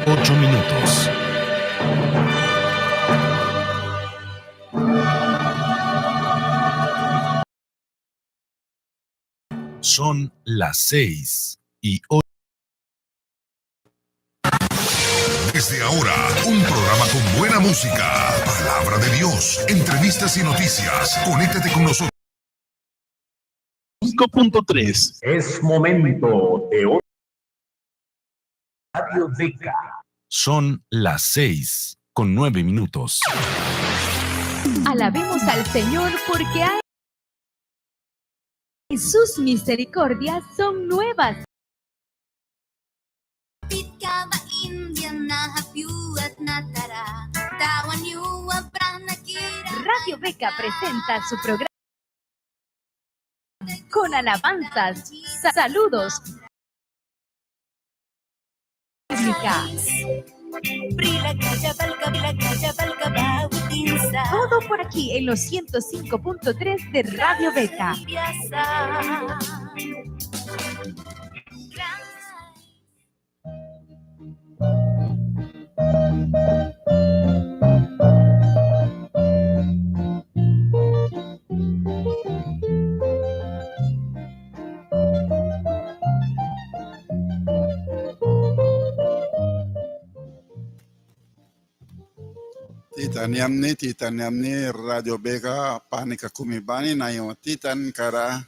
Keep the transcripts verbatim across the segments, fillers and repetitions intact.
Ocho minutos. Son las seis y ocho. Desde ahora, un programa con buena música, palabra de Dios, entrevistas y noticias. Conéctate con nosotros. Cinco punto tres. Es momento de Radio Beca. Son las seis con nueve minutos. Alabemos al Señor porque ha... Sus misericordias son nuevas. Radio Beca presenta su programa con alabanzas, sa-, saludos. Todo por aquí en los ciento cinco punto tres de Radio Beca. Titan yamni, titan yamni, Radio Beca panika kumi bani naiwa titan kara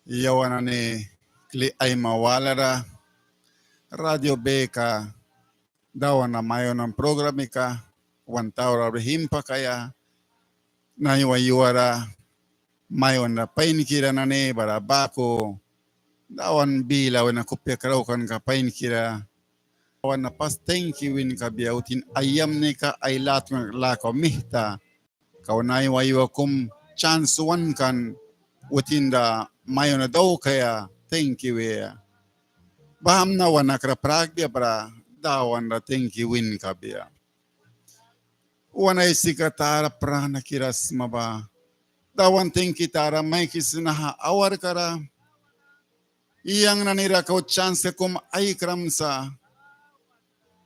yawan nani kli aima walara. Radio Beca Dawan ra mayunram programika wan taura brih impakaia. Naiwa yuara mayunra painkira nani bara baku Dawan bila wina kupia kraukanka painkira. Dawan na pas tingki win kabia witin ai yamnika ai latwan laka mihta. Kau naiwa yua kum chans wankan witin ra mayunra daukaia tingki wia. Bahamna wan nakra prakbia bara Dawan ra tingki win kabia. Wan Aisika tara pranakira sma ba. Dawan tingki tara maikisna naha awarkara. Yang nanira kau chans kum aikram sa.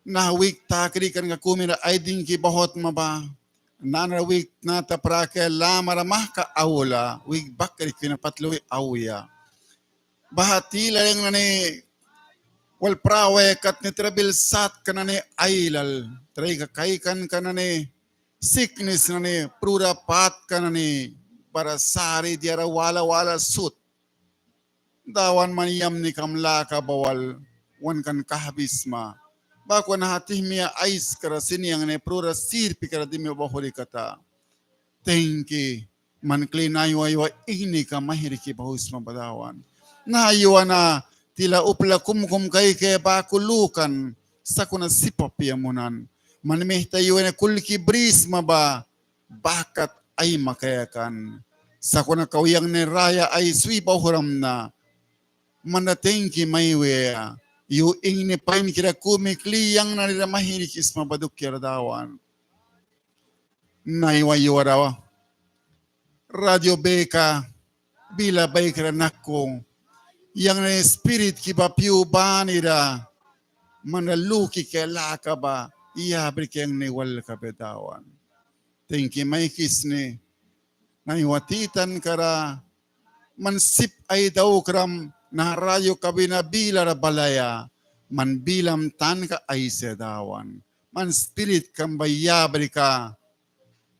Naha wik takrikanka kumira ai dingki bahotma ba. Nanara wik tnata prakaia lamara mahka aula wik bakrika wina pat lui auya. Baha tila yang nani wal prawaia kat ni trabil satka nani ailal traika kaikanka nani siknis nani prura patka nani bara sari diara wala wala sut. Dawan man yamnikam laka ba wal wankan kahbisma. Baku naha tihmia aiskara sin yang nani prura sirpikara dimi bahuri kata. Tingki man kli naiwa yua ingnika mairiki bahusma ba Dawan. Naha yua na tila upla kumkum kaikaia baku lukan sakuna sip apia munan. Man mihta yua na kulki brisma ba baha kat aimakaia kan. Sakuna kau yang nani raya ai swi bahram na. Man ra tingki mai wiaia. Yu ingni painkira kumi kli yang nanira mairikisma ba dukiara Dawan. Naiwa yuara Radio Beka bila baikra naku. Yang nani spiritki ba pyu banira man ra luki kaia laka ba yabrika yang nani wal kabia Dawan. Tingki maikisni. Naiwa titankara man sip ai daukram naha radioka wina bilara balaia. Man bilam tanka aisaia Dawan. Man spiritkam ba yabrika.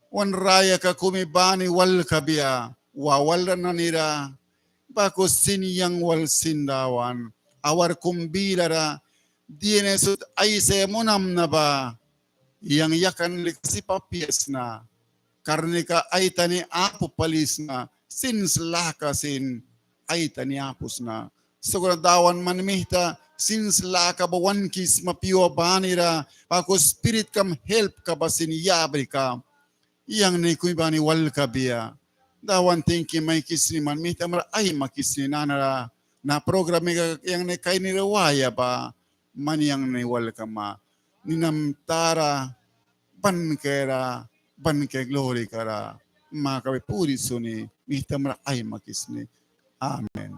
Wan rayaka kumi bani wal kabia wawalra nanira. Baku sin yang wal sin Dawan. Awar kum bilara dia nani sut aisaia munamna ba. Yang yakan lika sip apia sna. Karnika aitani apu pali sna. Sins laka sin aitani apu sna. Sakuna Dawan man mihta sins laka ba wankisma pyua banira. Baku spiritkam helpka ba sin yabrika. Yang nani kumi bani wal kabia. Dawan tingki maikisni man mihta mara aimakisni nanara Naha programka yang nani kainira waia ba man yang nani wal kama. Ninam tara ban kaia ra, ban kaia glorika ra, makabi puri suni, mihtamra aimakisni. Amen.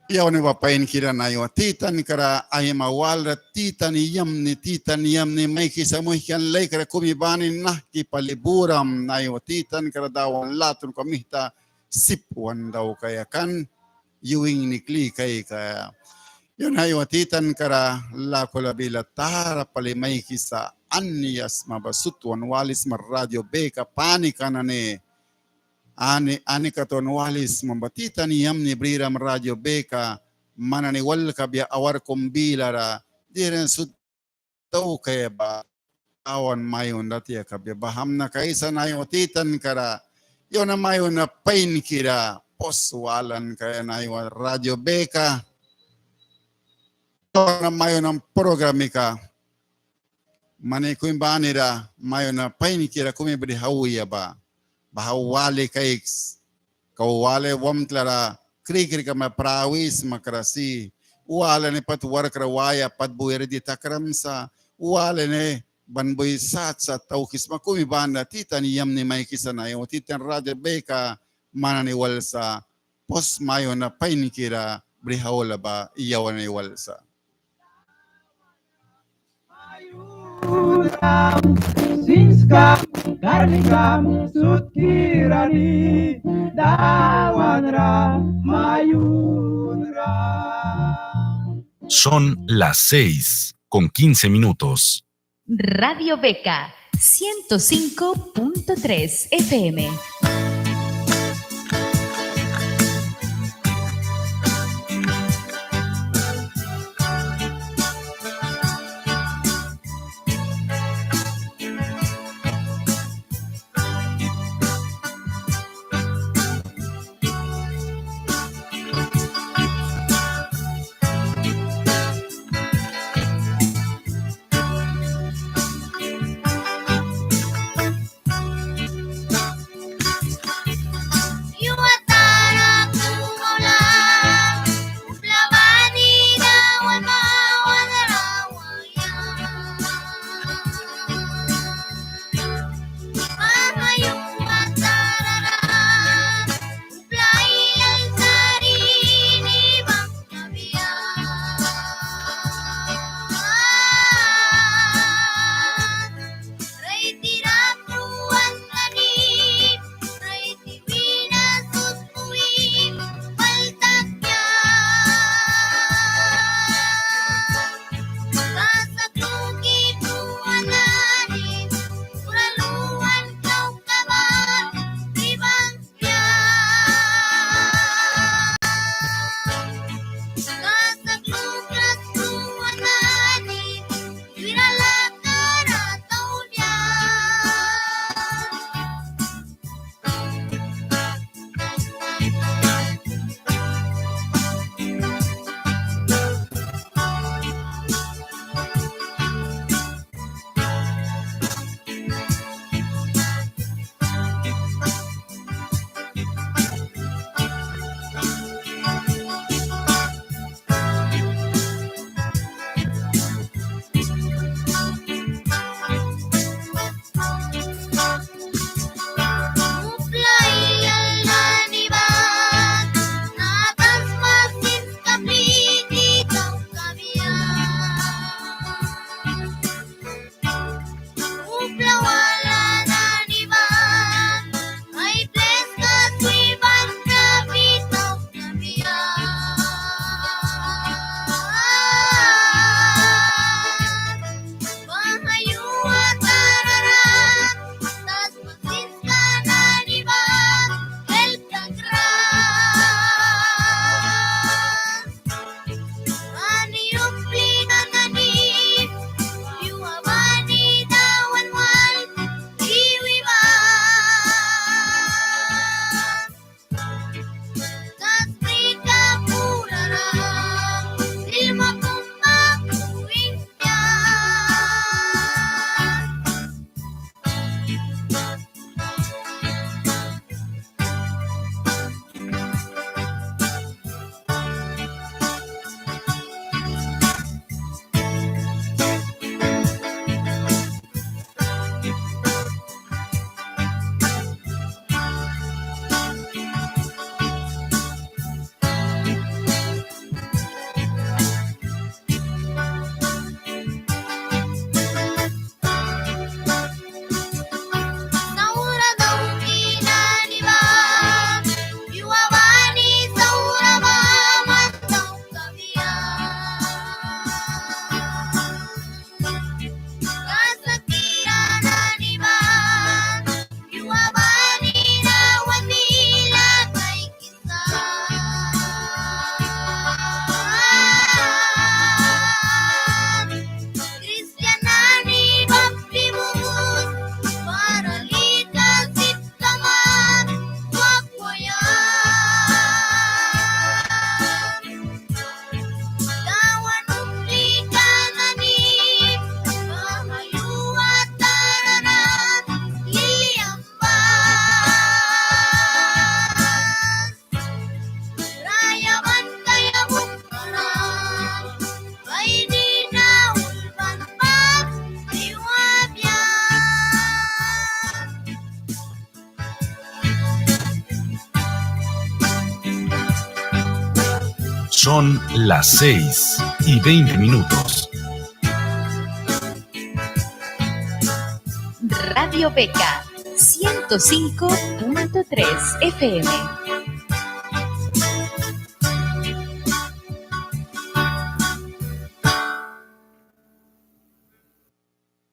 Yawan nani ba painkira naiwa titanka ra aima walra, titan yamni, titan yamni maikisa muihki an laikra kumi bani nahki pali buram naiwa titanka ra Dawan latwan kau mihta sip wan daukaia kan, yu ingni kli kaikaia. Yawan naiwa titanka ra lakula bila tara pali maikisa ani yasma ba sut wan walisma Radio Beka panika nani. Ani, ani kat wan walisma ba titan yamni briram Radio Beka man nani wal kabia awar kum bilara diran sut daukaia ba Dawan mayunra tia kabia. Bahamna kaisa naiwa titanka ra yawan nani mayunra painkira pos walan kaia naiwa Radio Beka. Yawan nani mayunra programika man nani kumi banira mayunra painkira kumi brih auya ba. Baha wali kaiks. Kau wali wamtla ra krikrika mai prawisma kra si. Wali nani pat warkra waia pat bui ridi takram sa. Wali nani ban bui sat sat taukisma kumi banira titan yamni maikisa naiwa titan Radio Beka man nani wal sa. Pos mayunra painkira brih aula ba yawan nani wal sa. Son las seis con quince minutos. Radio Beka, ciento cinco punto tres F M. Son las seis y veinte minutos. Radio Beca, ciento cinco punto tres F M.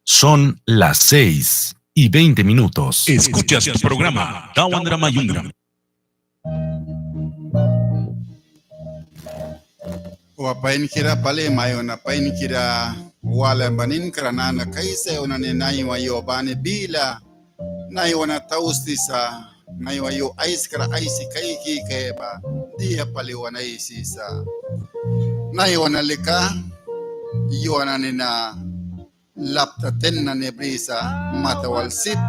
Son las seis y veinte minutos. Escuchas tu programa Dawan ra Mayunram. Wa painkira pali, mayunra painkira wala ba ninkara nana kaisa, yawan nani naiwa yu bani bila naiwa na tausisa, naiwa yu aiskara aisi kaiki kaia ba dia pali wan aisisa. Naiwa na lika yawan nani na lapta ten nani brisa, mata wal sip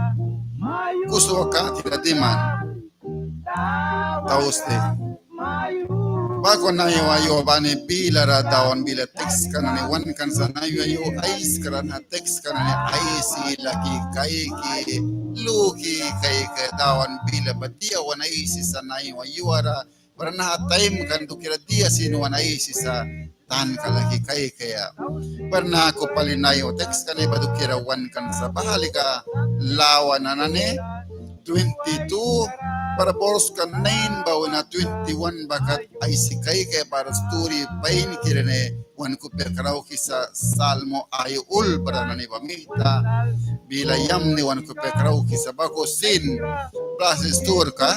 kuswa katira diman tausti. Baku naiwa yu bani bilara Dawan bila tekska nani wankan sa, naiwa yu aiskara na tekska nani aisi, laki kaiki, luki kaikaia Dawan bila ba dia wan aisisa naiwa yuara, bara naha taimka dukiara dia sin wan aisisa tanka laki kaikaia. Bara naku pali naiwa tekska nani ba dukiara wankan sa, baha lika Lawana nani twenty-two bara borska nine ba wina twenty-one ba kat aisi kaikaia bara sturi painkira nani wan kupia kraukisa, Salmo ai ul bara nani ba mita bila yamni wan kupia kraukisa. Baku sin blasi sturka,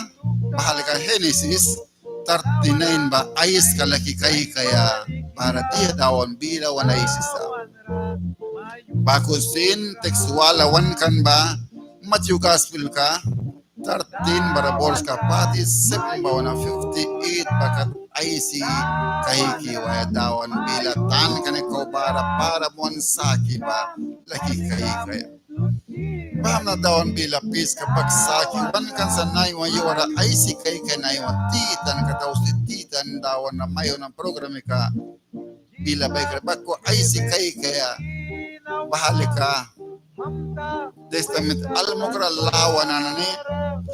baha lika Henesis thirty-nine ba aiska laki kaikaia bara dia Dawan bila wan aisisa. Baku sin teks wala wankan ba Matyu Gaspilka thirteen bara borska forty-seven ba wina fifty-eight ba kat aisi kaiki waia Dawan bila tanka nani kau bara param wan saki ba laki kaikaia. Bahamna Dawan bila piska bak saki wankan sa naiwa yuara aisi kaikaia naiwa titanka tausti titan Dawan ra mayunram programika bila baikra baku aisi kaikaia. Baha lika Testament Almukra Lawana nani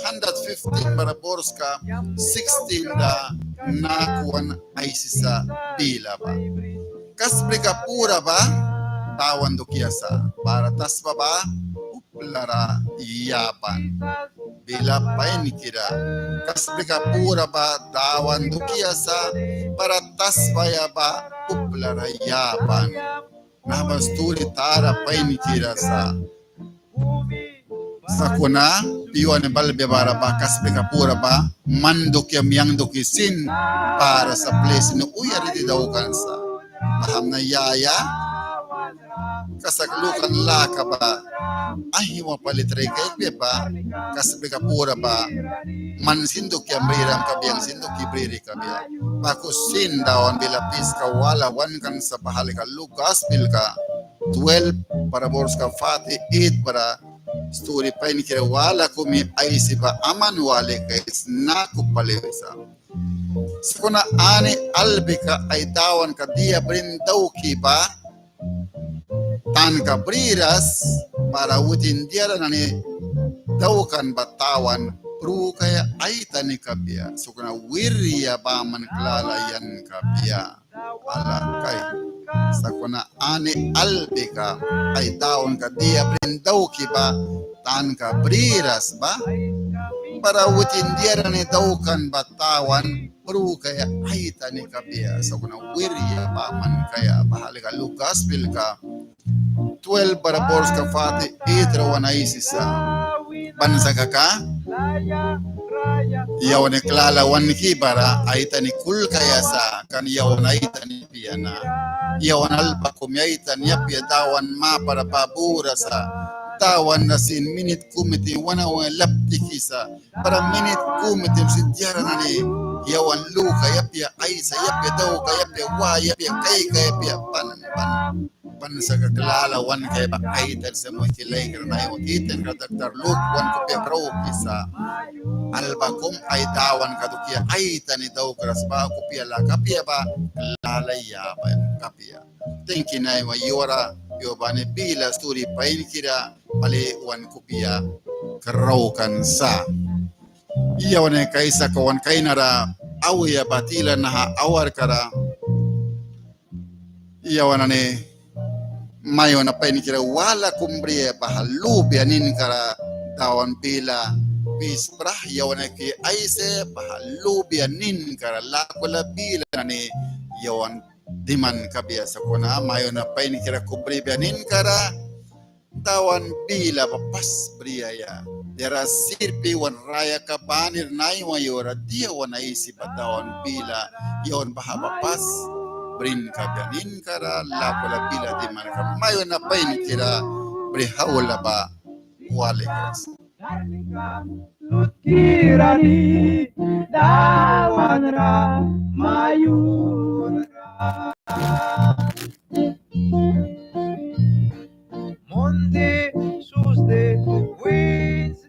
hundred fifteen bara borska sixteen ra naku wan aisisa bila ba. Kasbrika pura ba Dawan dukia sa, bara tasba ba uplara yaban. Bila painkira, kasbrika pura ba Dawan dukia sa, bara tasbaia ba uplara yaban. Naha ba sturi tara painkira sa. Sakuna pyua ni balbia bara ba kasbrika pura ba man dukiam yang duki sin bara sa plis ni uya ridi daukan sa. Bahamna ya ya kasak lukan laka ba aihwa pali trai kaikbia ba kasbrika pura ba man sin dukiam briram kabia, yang sin duki briri kabia. Baku sin Dawan bila piska wala wankan sa baha lika Luk Gaspilka twelve bara borska forty-eight bara sturi painkira wala kumi aisi ba aman wali kais naku pali wisa. Sakuna ani albika ai Dawanka dia brin dauki ba tanka briras, bara witin diara nani daukan ba tawan prukaia aitani kabia. Sakuna wiria baman klala yan kabia. Ala kai. Sakuna ani albika ai Dawanka dia brin dauki ba tanka briras ba, bara witin diara nani daukan ba tawan prukaia aitani kabia. Sakuna wiria baman kaia. Baha lika Luk Gaspilka twelve bara borska forty-eight ra wan aisisa. Ban sa kaka yawan ni klala wanki bara aitani kulkaia sa, kan yawan aitani apia na. Yawan alba kumi aitani apia Dawan mapara ba pura sa. Dawan ra sin minit kumi taim wan aula lap tikisa. Bara minit kumi taim sin diara nani yawan lukaia apia, aisaia apia, daukaia apia, waia apia, kaikaia apia. Ban, ban, ban sa kaka klala wan kaia ba aitani sa. Muihki laikra, naiwa titan kra daktar Luk wan kupia kraukisa. Alba kum ai Dawanka dukia aitani daukras ba kupia laka apia ba klala yabaia apia. Tingki naiwa yua ra yu bani bila sturi painkira pali wan kupia kraukan sa. Yawan nani kaisaka wan kainara auya ba tila naha awarkara. Yawan nani mayunra painkira wala kum briaia baha lubia ninkara Dawan bila pis prah yawan nani ki aisi baha lubia ninkara lakula bila nani yawan diman kabia sakuna mayunra painkira kum bribia ninkara Dawan bila ba pas briaia. Diara sirpi wan rayaka banira naiwa yura dia wan aisi ba Dawan bila yawan baha ba pas brin kabia ninkara lakula bila dimanka mayunra painkira brih aula ba wali gas.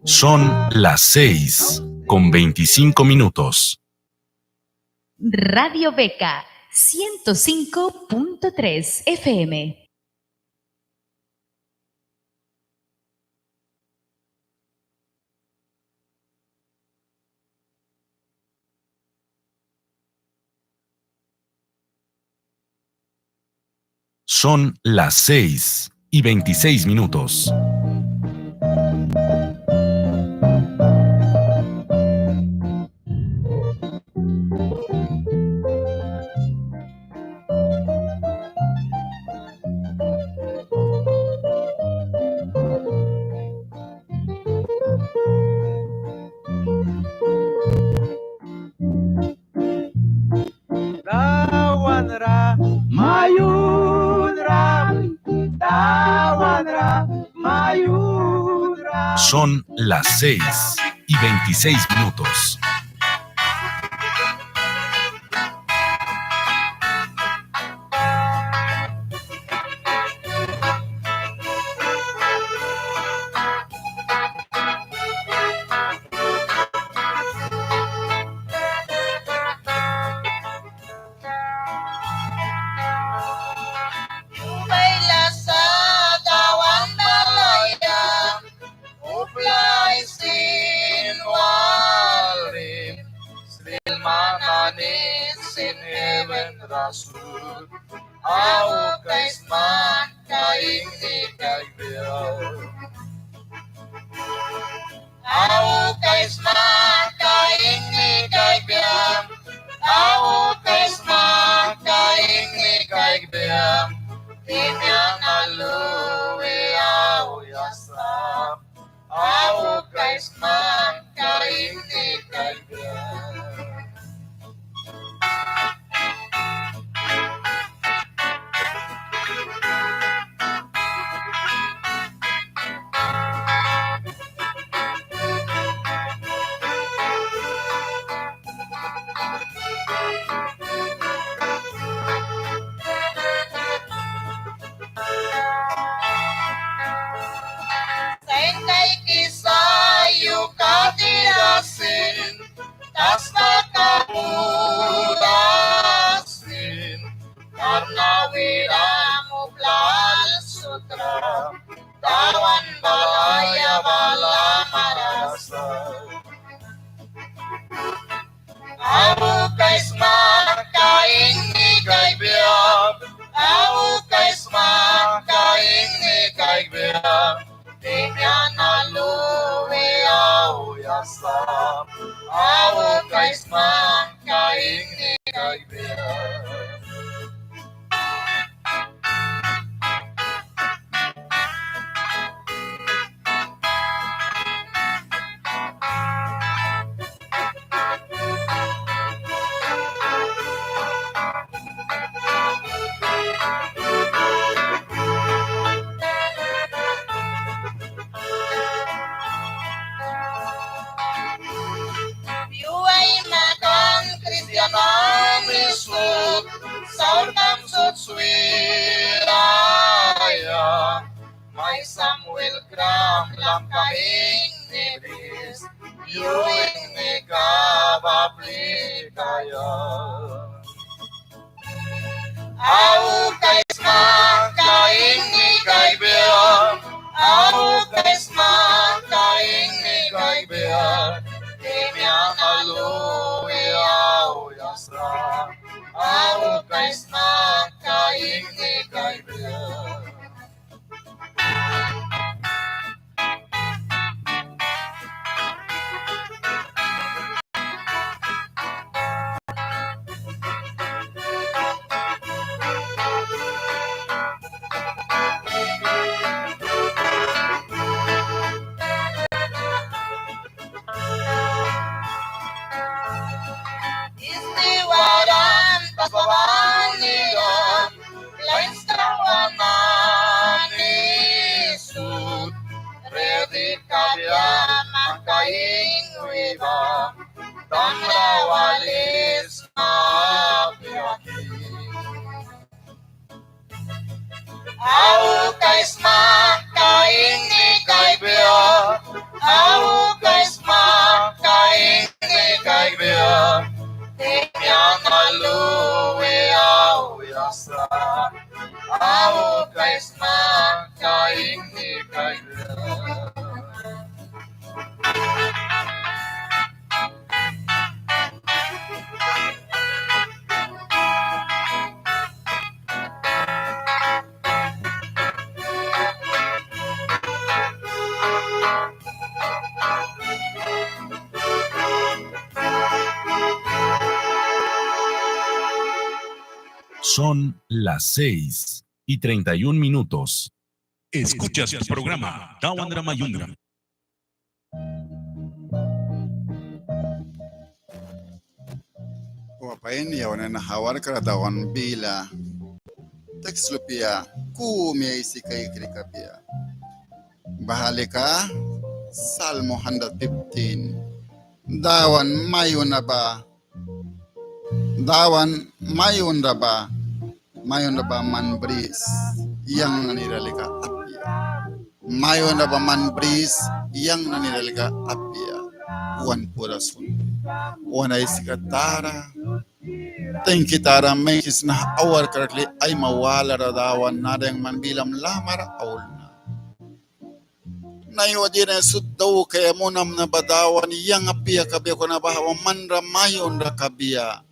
Son las seis con veinticinco minutos. Radio Beca, ciento cinco punto tres F M. Son las seis y veintiséis minutos. Dawanra mayunram, Dawanra mayunram. Son las seis y veintiséis minutos. Upla aisin walrim, slilma nani sin heven ra sut. Au kaisma ka ingni kaikbia. Au kaisma ka ingni kaikbia. Au kaisma ka ingni kaikbia. Tihmia na lui auya sa. Au kaisma ka ingni kaikbia. Sain kaikisa yukatira sin, tasba kamuda sin, karna wiram upla al sutra, Dawan balaia bala marasa. Au kaisma ka ingni kaikbia. Au kaisma ka ingni kaikbia. Tihmia na lui auya sa. Au kaisma ka ingni kaikbia. Au kaisma ka ingni kaikbia. Au kaisma ka ingni kaikbia. Tibian na lui au yasa. Au kaisma ka ingni kaikbia. Son las seis y treinta y un minutos. Escuchas tu programa Dawan ra Mayunram. Wa pain, yawan nani naha awarkara Dawan bila teks lupia kumi aisi kaikri kabia. Baha lika Salmo hundred fifteen. Dawan mayunra ba Dawan mayunra ba, mayunra ba man bris, yang nani ra lika apia. Mayunra ba man bris, yang nani ra lika apia. Wan pura sun. Wan Aisika tara. Tingki tara maikisna awarkara kli aima walara Dawan nara yang man bilam lamara aulna. Naiwa diara sut daukaia munamna ba Dawan yang apia kabia, kuna baha ba manra mayunra kabia.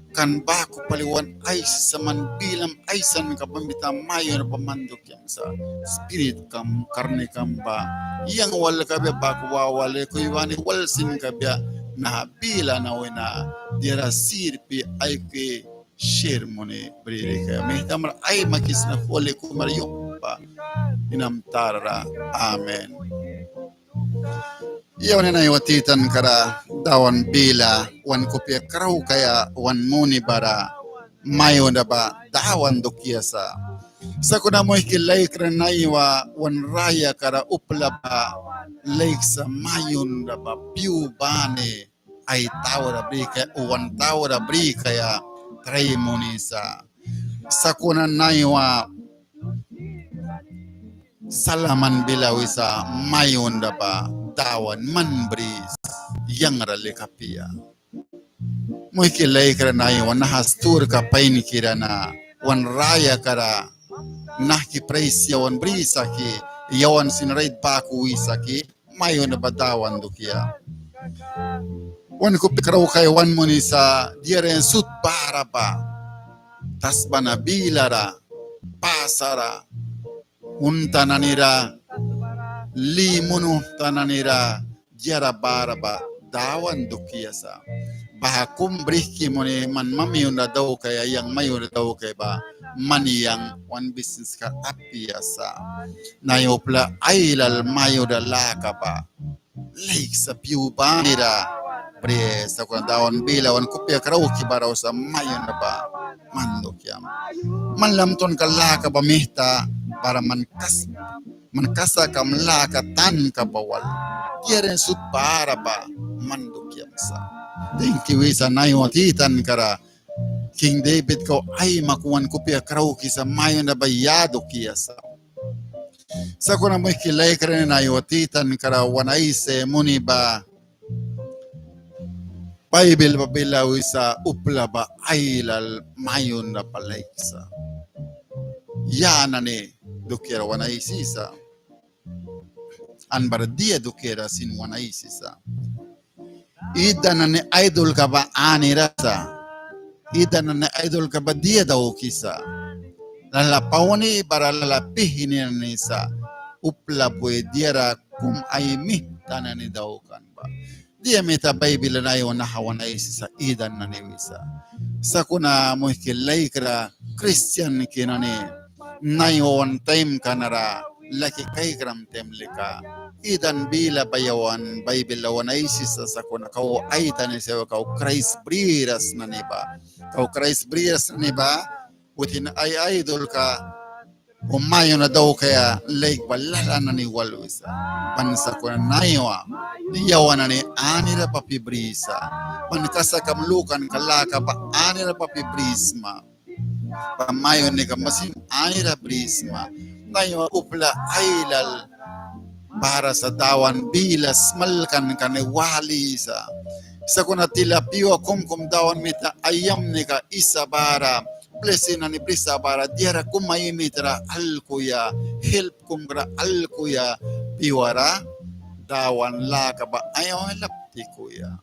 Kan baku pali wan aisisa man bilam aisanka ba mita mayunra ba man dukiam sa. Spiritkam, karnikam ba yang wal kabia, baku ba wal kui bani wal sin kabia. Naha bila na wina diara sirpi aiki shir muni briri kaia. Mihtamra ai makisna holi kumar yumhpa inam tara. Amen. Yawan nani naiwa titankara Dawan bila wan kupia kraukaia wan muni bara mayunra ba Dawan dukia sa. Sakuna muihki laikra naiwa wan rayakara upla ba laik sa mayunra ba pyu bani ai taura brikaia, wan taura brikaia trai munisa. Sakuna naiwa Salaman bila wisa mayunra ba Dawan man bris, yang ra lika apia. Muihki laikra naiwa naha sturka painkira na wan rayakara nahki prais yawan brisa ki, yawan sin rait baku wisa ki, mayunra ba Dawan dukia. Wan kupia kraukaia wan munisa diara sut bara ba, tasba na bilara, pasara, unta nanira, li munuhta nanira, diara bara ba Dawan dukia sa. Baha kum brihki muni man mayunra daukaia, yang mayunra daukaia ba man yang wan bisniska apia sa. Naiwa upla ailal mayunra laka ba laik sa pyu banira brisa. Kuna Dawan bila wan kupia krauki bara wisa mayunra ba man dukiam. Man latwanka laka ba mihta bara man kas, man kasakkam laka tanka ba wal, diara sut bara ba man dukiam sa. Tingki wisa naiwa titankara King David kau aimaku wan kupia kraukisa mayunra ba ya dukia sa. Sakuna muihki laikra naiwa titankara wan aisi muni ba Baibil ba bila wisa upla ba ailal mayunra ba laik sa. Ya nani dukiara wan aisisa. An bara dia dukiara sin wan aisisa. Idan nani aidulka ba anira sa. Idan nani aidulka ba dia daukisa. Lalah pauni bara lalah pihni nani sa. Upla bui diara kum ai mihta nani daukan ba. Dia mita Baibil naiwa naha wan aisisa idan nani wisa. Sakuna muihki laikra Kristianki nani naiwa wan taimka nara laki kaikram taim lika idan bila ba yawan Baibil wan aisisa. Sakuna kau aitani sa kau Kraist briras nani ba. Kau Kraist briras nani ba witin ai aidulka o mayunra daukaia laik ba lalah nani wal wisa. Ban sakuna naiwa yawan nani anira papi brisa. Ban kasakkam lukanka laka ba anira papi brisma. Ba mayunika masin aira brisma. Naiwa upla ailal bara sa Dawan bila smalkanka nani walisa. Sakuna tila pyua kumkum Dawan mita ai yamnika isa bara, blisin nani brisa bara diara kum ai mitra alkuya, hilp kum kra alkuya pyuara Dawan laka ba ai ailal tikuya.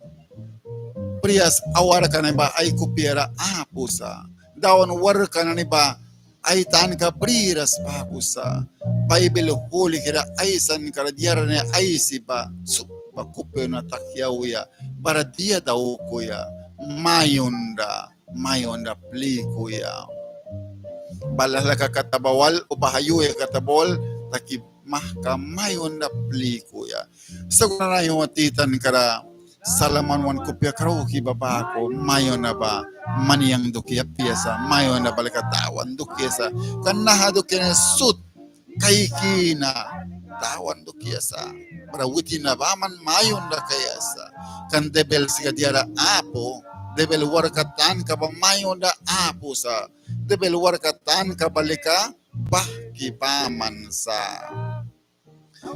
Briras awarka nani ba ai kupiara apu sa. Dawan warkka nani ba ai tanka briras baku sa. Baibil hulikira aisankara diara nani aisi ba sut ba kupia na taki auya. Bara dia daukuya? Mayunra, mayunra plikuya. Baha laka kata ba wal o baha yuya kata ba wal taki mahka mayunra plikuya. Sakuna naiwa titankara Salaman wan kupia krauki ba baku mayunra ba man yang dukia apia sa, mayunra ba lika Dawan dukia sa. Kan naha dukia na sut kaiki na Dawan dukia sa. Bara witin na baman mayunra kaia sa. Kan debil sika diara apu, debil warkka tanka ba mayunra apu sa. Debil warkka tanka ba lika bahki baman sa.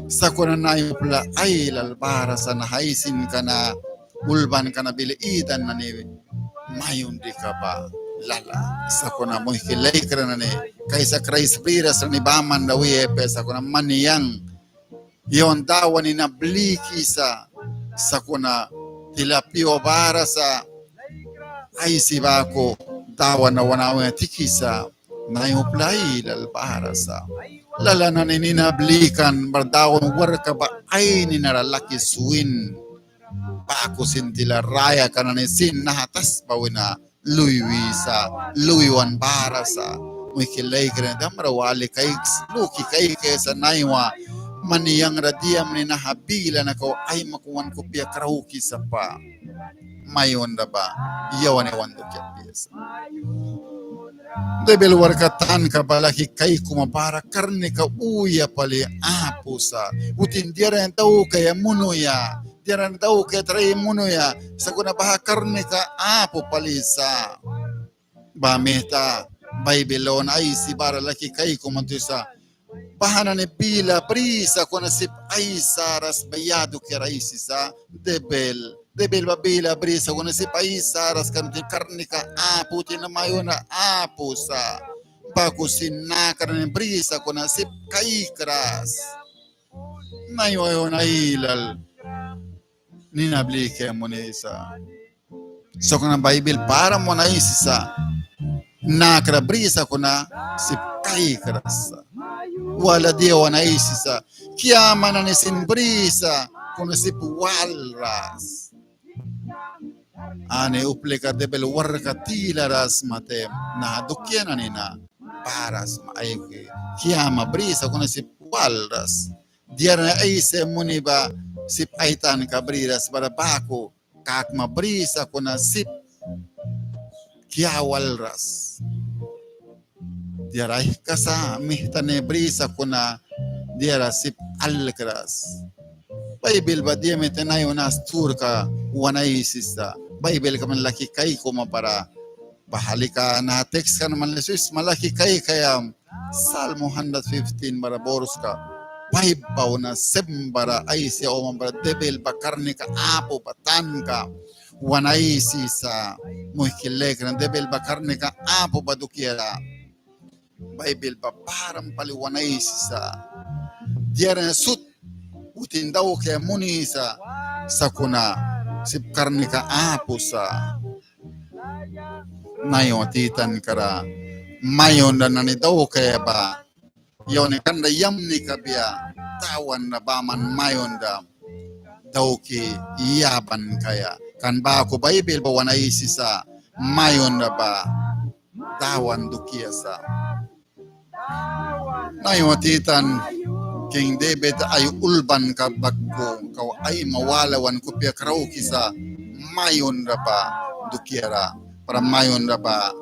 Sakuna naiwa upla ailal bara sa naha aisinka na ulbanka na bila idan nani mayunrika ba lalah. Sakuna muihki laikra nani, kaisa Kraist briras nani baman ra wiaia apia. Sakuna man yang yawan Dawan nina blikisa. Sakuna tila pyua bara sa aisi baku Dawan na wan auya tikisa. Naiwa upla ailal bara sa. Lalah nani nina blikan bara Dawan warkka ba ai ninara laki swin. Baku sin tila rayaka nani sin naha tasba wina lui wisa, lui wan bara sa. Muihki laikra nani, damra wali kaiks, luki kaikaia sa naiwa man yang ra dia muni naha bila na kau aimaku wan kupia krauki sapa. Mayunra ba yawan yawan dukia apia sa. Debil warkka tanka ba laki kaikuma bara karnika uya pali apu sa. Witin diara nani daukaia munuya, diara nani daukaia trai munuya. Sakuna baha karnika apu pali sa. Baha mita Baibil wan aisi bara laki kaikuma tuisa. Baha nani bila brisa kuna sip aisaras ba ya dukiara aisisa? Debil. Debil ba bila brisa kuna sip aisaras, kan witin karnika apu, witin na mayunra apu sa. Baku sin nakra nani brisa kuna sip kaikras. Naiwa yawan ailal nina blikaia munisa. Sakuna Baibil param wan aisisa. Nakra brisa kuna sip kaikras sa. Wala dia wan aisisa? Kiama nani sin brisa kuna sip walras. Ani uplika debil warkka tilara sma taim naha dukia nani na bara sma. Aiki kiama brisa kuna sip walras. Diara nani aisi muni ba sip ai tanka briras, bara baku kakma brisa kuna sip kia walras. Diara aihka sa mihta nani brisa kuna diara sip alkras. Baibil ba dia mita naiwa na sturka wan aisisa. Baibilka man laki kaikuma bara baha lika naha tekstka na man laki swis, man laki kaikaia Salmo hundred fifteen bara borska five ba wina seven bara aisi auma bara debil ba karnika apu ba tanka wan aisisa. Muihki laikra nani, debil ba karnika apu ba dukiara Baibil ba param pali wan aisisa. Diara nani sut witin daukaia munisa, sakuna sip karnika apu sa. Naiwa titankara mayunra nani daukaia ba, yawan nani kan ra yamni kabia, Dawan ra baman mayunra dauki yaban kaia. Kan baku Baibil ba wan aisisa mayunra ba Dawan dukia sa. Naiwa titan King David ai ulbanka baku kau aima wala wan kupia kraukisa mayunra ba dukiara, bara mayunra ba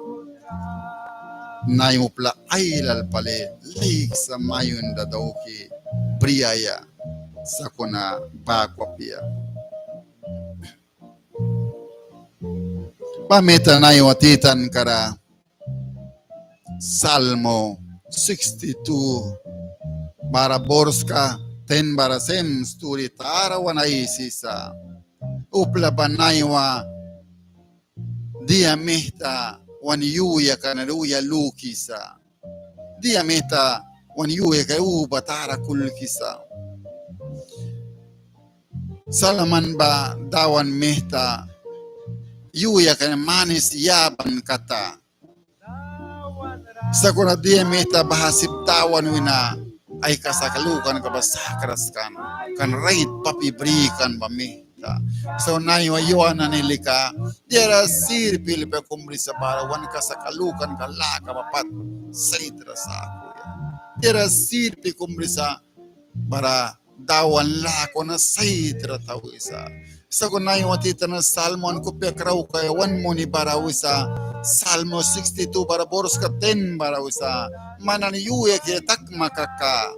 naiwa upla ailal pali laik sa mayunra dauki briaia, sakuna baku apia. Baha mita naiwa titankara Salmo sixty-two bara borska ten bara sem sturi tara wan aisisa. Upla ba naiwa dia mihta wan yuyaka nani uya lukisa. Dia mihta wan yuyaka uba tara kulkisa. Salman ba Dawan mihta yuyaka nani manis yaban kata. Sakuna dia mihta baha sip Dawan wina ai kasak lukanka ba sakras kan, kan rait papi brikan ba mihta. Sa naiwa yua nani lika diara sirpi lika kum brisa bara wan kasak lukanka laka ba pat saitra sakuya. Diara sirpi kum brisa bara Dawan laka na saitra tauisa. Sakuna naiwa titan Salmo wan kupia kraukaia wan muni bara wisa. Salmo sixty-two bara borska ten bara wisa. Man nani yuyakira takma kaka,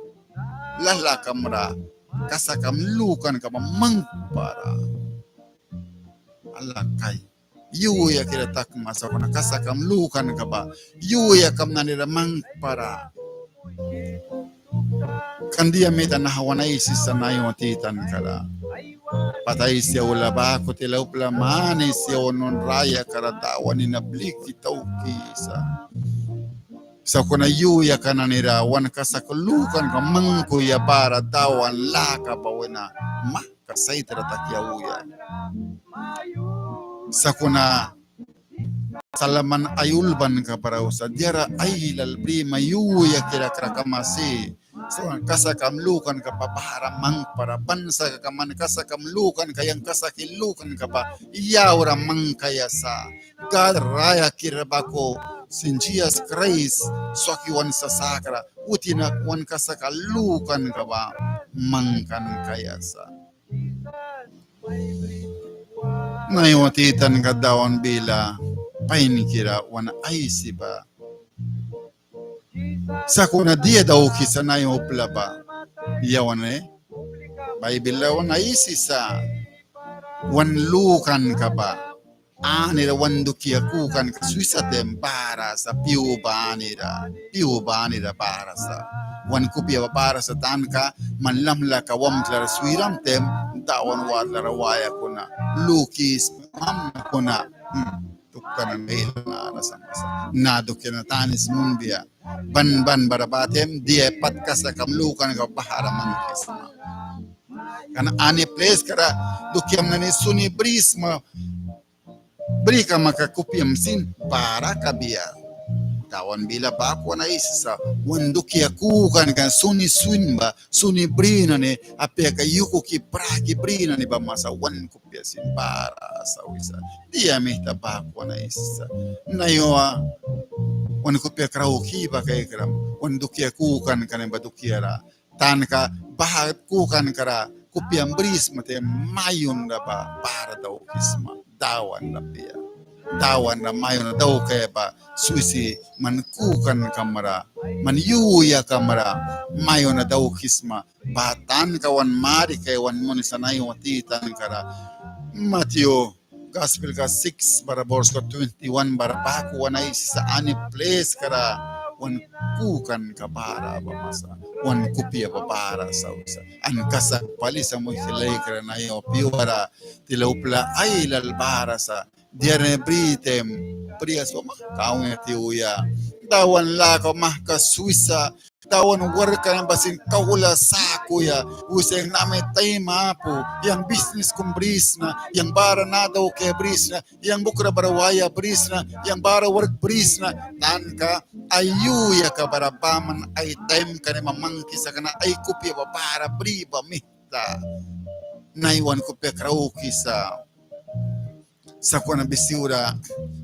lahlakam ra kasakam lukanka ba mangkpara. Ala kai. Yuyakira takma sakuna kasakam lukanka ba yuyakam nani ra mangkpara. Kan dia mihta naha wan aisisa naiwa titanka ra. Pat aisi aula baku tila upla manis yawan wan rayaka ra Dawan nina bliki taukisa. Sakuna yuyaka nani ra wan kasak lukanka mangkuya bara Dawan laka ba wina ma ka saitra taki auya. Sakuna Salman ai ulbanka bara wisa, diara ailal brima yuyakira kra kama si. Sakuna kasakam lukanka ba bahara mangkpara, ban sa kaka man kasakam lukanka, yang kasaki lukanka ba yaura mangkaia sa. Gad rayakira baku sin Jisas Kraist swaki wan sasakra witin wan kasakam lukanka ba mangkan kaia sa. Naiwa titanka Dawan bila painkira wan aisi ba. Sakuna dia daukisa naiwa upla ba. Yawan Baibil ra wan aisisa wan lukanka ba anira wan dukia kukanka swisa taim bara sa, pyu ba anira, pyu ba anira bara sa. Wan kupia ba bara sa tanka man lamlaka wamtla ra swiram taim Dawan watla ra waia kuna lukisma mamna kuna. Hmm, tuktan nani ailal nara sa masa. Na dukia na tanis munbia. Ban ban bara ba taim dia pat kasakam lukanka ba bahara mangkisma. Kan ani pliskara dukiam nani suni brisma, bri kama ka kupiam sin bara kabia. Dawan bila baku wan aisisa wan dukia kukanka suni swin ba, suni bri nani, apia ka yukuki praki bri nani ba masa wan kupia sin bara sa wisa. Dia mihta baku wan aisisa. Naiwa wan kupia krauki ba kaikram wan dukia kukanka nani ba dukiara tanka baha kukankara kupiam brisma taim mayunra ba bara daukisma. Dawanra apia, Dawanra mayunra daukaia ba swisi man kukankamra, man yuyakamra mayunra daukisma. Baha tanka wan marikaia wan munisa naiwa titankara. Matyu Gaspilka six bara borska twenty one bara baku wan aisisa ani pliskara wan kukanka bara ba masa, wan kupia ba bara sa wisa. An kasak pali sa, muihki laikra, naiwa pyuara tila upla ailal bara sa. Diara nani bri taim brias ba mahka auya tiuya. Dawan laka mahka swisa. Dawan warkka nani ba sin kauhla sakuya, wisa yang name taim apu, yang bisnis kum brisna, yang bara na daukaia brisna, yang bukra bara waia brisna, yang bara wark brisna, tanka ai yuyaka bara baman ai taimka nani ba mangkisa, kan ai kupia ba bara bri ba mihta. Naiwa wan kupia kraukisa. Sakuna bisiura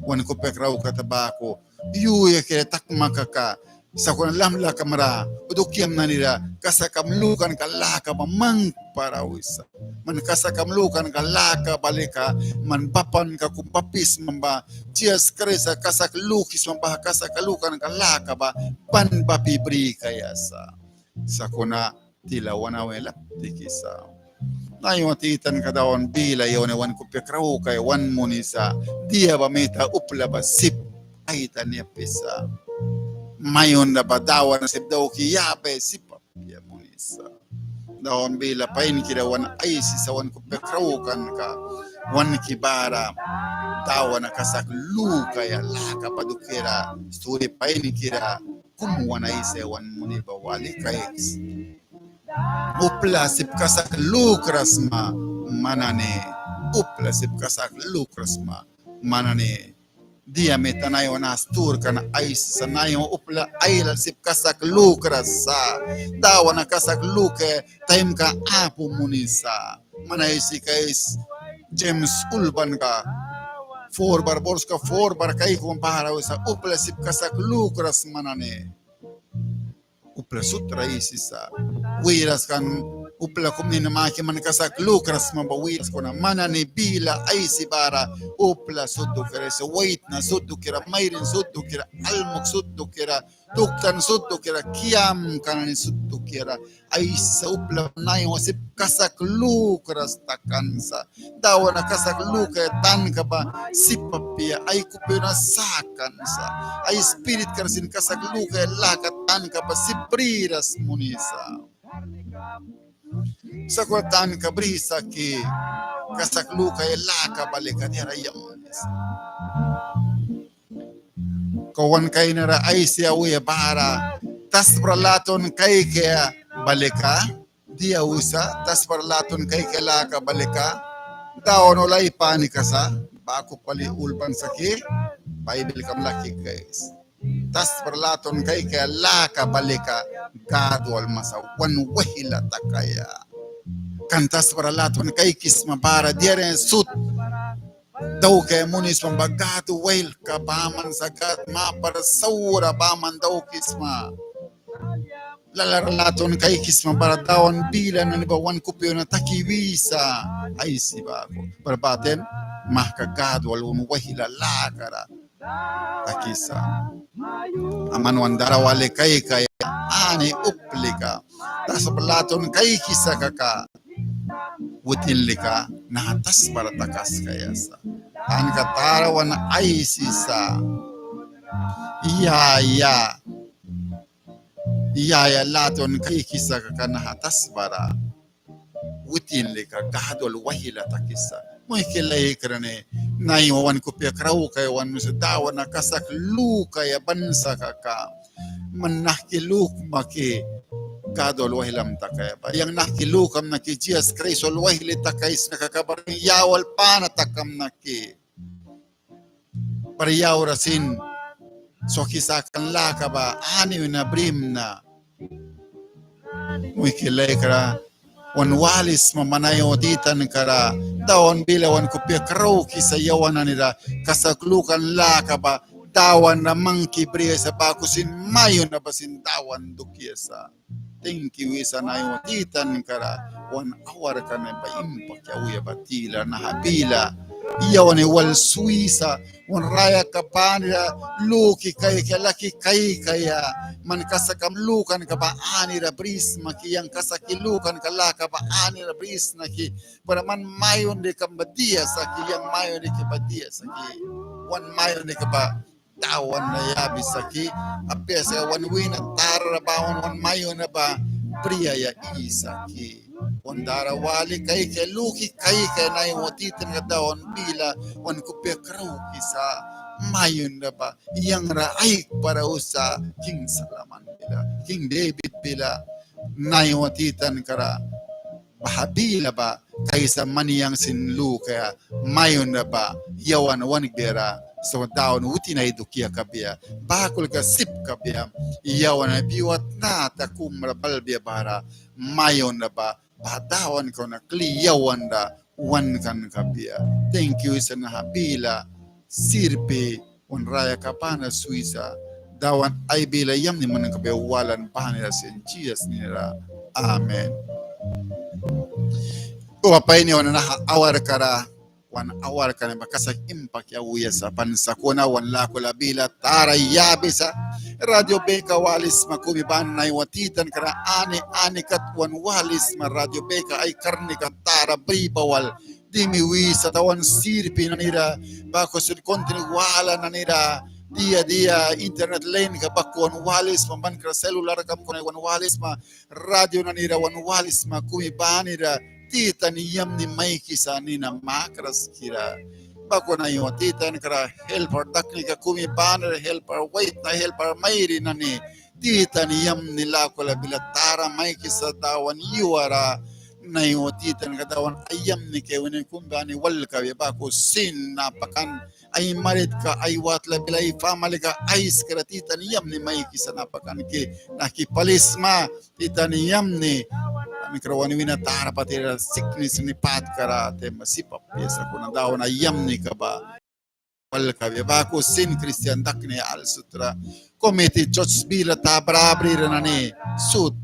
wan kupia kraukata baku yuyakira takma kaka, sakuna lamlakamra dukiam nanira kasakam lukanka laka ba mangkpara wisa. Man kasakam lukanka laka ba lika man bapanka kum bapisma ba, Jisas Kraist kasak lukisma ba, kasak lukanka laka ba ban bapi brikaia sa. Sakuna tila wan auya lap tikisa. Naiwa titanka Dawan bila yawan wan kupia kraukaia wan munisa, dia ba mita upla ba sip aitani apisa. mayunra ba Dawan sip dauki yabaia sip apia munisa. Dawan bila painkira wan aisisa wan kupia kraukanka wanki bara Dawan kasak lukaia laka ba dukiara sturi painkira kum wan aisaia wan muni ba wali kaiks. Upla sip kasak lukras sma man nani. Upla sip kasak lukras sma man nani. Dia mita naiwa na sturka na aisisa naiwa upla ailal sip kasak lukras sa. Dawan na kasak lukaia taimka apu munisa. Man aisi kais James ulbanka four bara, borska four bara kaikma bara wisa upla sip kasak lukras sma man nani. Upla sut ra aisisa. Wiras kan upla kum nina maki man kasak lukras sma ba wiras kuna man nani bila aisi bara upla sut dukiara aisi, waitna sut dukiara, mairin sut dukiara, almuk sut dukiara, tuktan sut dukiara, kiamka nani sut dukiara aisisa upla naiwa sip kasak lukras takan sa. Dawan na kasak lukaia tanka ba sip apia, ai kupia na sakan sa. Ai spiritkara sin kasak lukaia laka tanka ba sip briras munisa. Sakuna tanka brisa ki kasak lukaia laka ba lika diara yamni sa. Kau wan kainara aisi auya bara tasbara latwan kaikaia ba lika dia wisa, tasbara latwan kaikaia laka ba lika Dawan wal ai panika sa. Baku pali ulban sa ki Baibilkam laki kais. Tasbara latwan kaikaia laka ba lika Gad wal masa wan waihla takaia. Kan tasbara latwan kaikisma bara diara sut daukaia munisma ba Gad waihla baman sa, Gad mapara saura baman daukisma. Lalara latwan kaikisma bara Dawan bila nani ba wan kupia na taki wisa aisi baku. Bara ba taim mahka Gad wal wan waihla lakara takisa. Aman wan dara wali kaikaia ani uplika tasbara latwan kaikisa kaka witin lika naha tasbara takaskaia sa. Tanka tara wan aisisa. Ya, ya. Ya, ya latwan kaikisa kaka naha tasbara witin lika Gad wal waihla takisa. Muihki laikra nani, naiwa wan kupia kraukaia wan wisa Dawan na kasak lukaia ban sa kaka, man nahki lukma ki Gad wal waihlam takaia ba? Yang nahki lukamna ki Jisas Kraist wal waihla takaisna kaka bara yang ya wal pana takamna ki? Bara yaura sin swaki sakan laka ba ani wina brimna. Muihki laikra, wan walisma man naiwa titankara Dawan bila wan kupia kraukisa yawan nanira kasak lukan laka ba Dawan ra mangki briaia sa, baku sin mayunra ba sin Dawan dukiasa. Tingki wisa naiwa titankara wan awarka nani ba impaki auya ba tilara naha bila yawan nani wal swisa wan rayaka banira luki kaikaia, laki kaikaia. Man kasakkam lukanka ba anira brisma ki, yang kasakki lukanka laka ba anira brisna ki. Bara man mayunrikam ba dia sa ki, yang mayunrika ba dia sa ki? Wan mayunrika ba Dawan ra yabisa ki, apia sa wan wina tara ba wan, wan mayunra ba briaia isa ki. Wan dara wali kaikaia, luki kaikaia naiwa titanka Dawan bila wan kupia kraukisa mayunra ba. Yang ra aik bara wisa King Salaman bila, King David bila, naiwa titankara baha bila ba kaisa man yang sin lukaia mayunra ba yawan wan kbiara sa Dawan witin ai dukia kabia. Baku lika sip kabia, yawan na biwat na ta kumra balbia bara mayunra ba baha Dawanka wina kli yawan ra wankan kabia. Tingki wisa naha bila sirpi wan rayaka banira swisa Dawan ai bila yamni munan kabia walan banira sin Jisas nina ra. Amen. Uba pain yawan naha awarkara, wan awarka nani ba kasak impaki auya sa, ban sakuna wan lakula bila tara yabisa. Radio Beka walisma kumi bani naiwa titankara ani ani kat wan walisma Radio Beka ai karnika tara bri ba wal dimi wisa tawan sirpi nanira, baku sin kontri wala nanira, Dia dia internet lainka baku wan walisma, ban kra selularkam kuna wan walisma, radio nanira wan walisma, kumi banira titan yamni maikisa nina makras kira. Baku naiwa titan kra helper daknika kumi banira, helper waitna, helper mairin nani titan yamni lakula bila tara maikisa Dawan yua ra. Naiwa titan kra Dawan ai yamni kai wina kumi bani wal kabia baku sin napakan ai maritka, ai watla bila, ai famalika aiskara titan yamni maikisa napakan ki nahki palisma titan yamni. Mikra wan wina tara patira siknis ni patkara tema sip apia sakuna Dawan ai yamnika ba wal kabia baku sin kristian dakni al sutra. Kumi ti church bila ta brabrira nani sut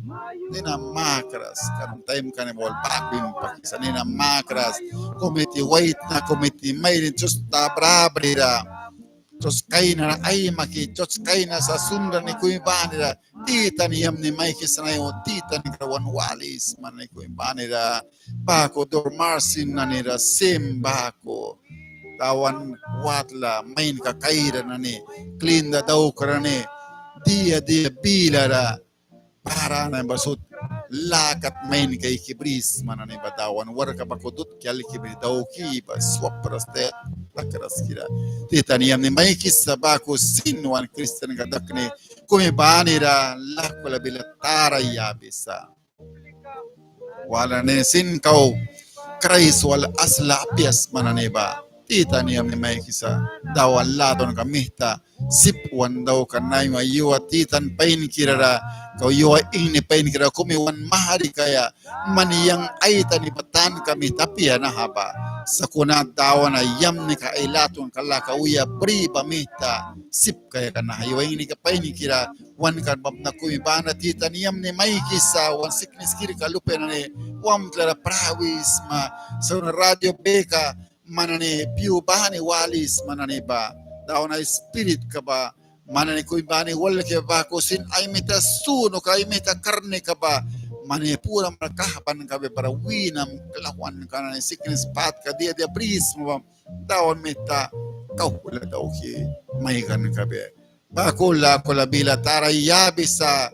nina makras kan taim kan wal baku impakisa nina makras. Kumi ti waitna, kumi ti mairin church ta brabrira, church kainara aimaki, church kaina sa sunra ni kumi banira titan yamni maikisa naiwa titan kra wan walisma nani kumi banira. Baku dormarsin nanira sim baku Dawan watla mainka kaira nani klinda daukra nani dia dia bilara bara nani ba sut lakat main kaiki brisma nani ba Dawan warka baku dutki alki bri dauki ba swapras takras kira. Titan yamni maikisa baku sin wan kristianka dakni kumi banira lakula bila tara yabisa. Wala nani sin kau Kraist wal asla apia sma nani ba titan yamni maikisa Dawan latwanka mita sip wan daukan naiwa yua titan painkira ra kau yua ingni painkira kumi wan mahrikaia man yang aitani ba tanka mita apia naha ba. Sakuna Dawan ai yamnika ai latwanka laka uya bri ba mita sip kaia kan naha yua ingnika painkira wan kan bamna kumi bana titan yamni maikisa wan siknis kirka lupia nani wamtla ra prawisma. Sakuna radio beka man nani piu bani walisma nani ba Dawan ai spiritka ba man nani kumi bani walki baku sin ai mita sunuka ai mita karnika ba man nani pura man kahban kabia bara winam klauhanka nani siknis patka dia dia brisma ba Dawan mita kauhla dauki maikan kabia. Baku lakula bila tara yabisa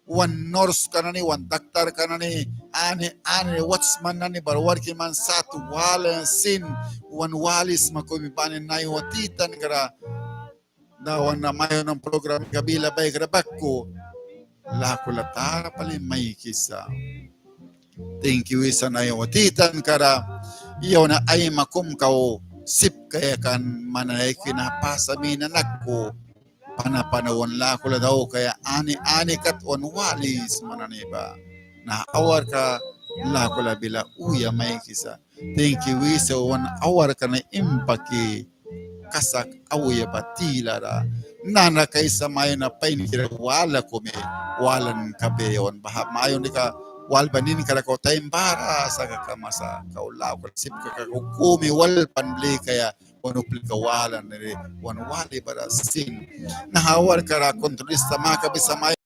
wan nurska nani, wan daktarka nani, ani ani watsman nani bara warki man sat wala sin wan walisma kumi bani naiwa titan kra Dawan na mayunram programka bila baikra baku lakula tara pali maikisa. Tingki wisa naiwa titan kara yawan aima kum kau sip kaia kan man nani aikuki naha pasa mina naku pana pana wan lakula daukaia ani ani kat wan walisma nani ba naha awarka lakula bila uya maikisa. Tingki wisa wan awarka na impaki kasak auya ba tilara. Nanara kaisa mayuna painkira wala kumi walan kabia yawan baha mayunrika wal ba ninkara kau taim bara sa kaka masa kau lakula sip kaka kau kumi wal ban blikaia wan uplika wala nani wan wali bara sin. Naha awarkara kontrolista makabisa mayuna